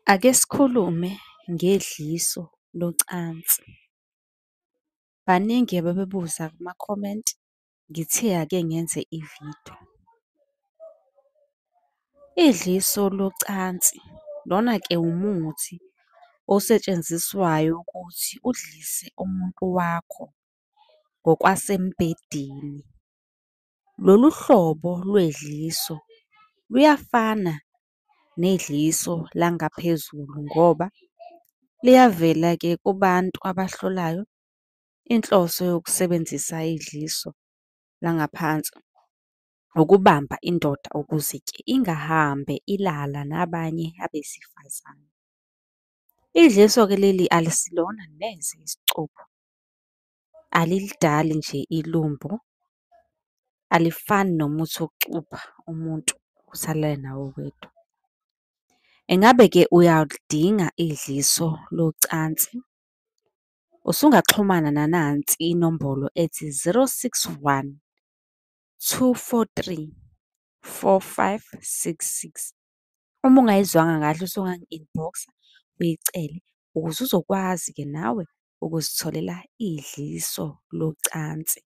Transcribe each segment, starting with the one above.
Ake sikhulume ngedliso locansi. Baningi abebebuza kuma-comment, ngithe ake ngenze ividiyo. Idliso locansi lona-ke umuthi osetshenziswayo ukuthi udlise umuntu wakho ngokwasembhedeni. Lolu hlobo lwedliso luyafana nedliso langaphezulu ngoba liyavela-ke kubantu abahlolayo inhloso yokusebenzisa idliso langaphansi ukubamba indoda ukuze-ke ingahambe ilala nabanye abesifazane. Idliso-ke leli alisilona neze isicubu, alilidali nje ilumbo, alifani nomuthi wokucupha umuntu ukuthi alale nawe wedwa. Engabe-ke uyaludinga idliso locansi? Usungaxhumana nanansi inombolo ethi 061 243 4566. Uma ungayizwanga kahle usungangi-inbox-a uyicele ukuze uzokwazi-ke nawe ukuzitholela idliso locansi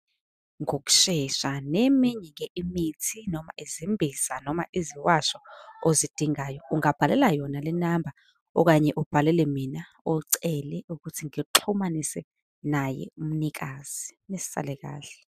ngokushesha. Neminye-ke imithi noma izimbiza noma iziwasho ozidingayo, ungabhalela yona le namba okanye ubhalele mina ucele ukuthi ngikuxhumanise naye umnikazi. Nisale kahle.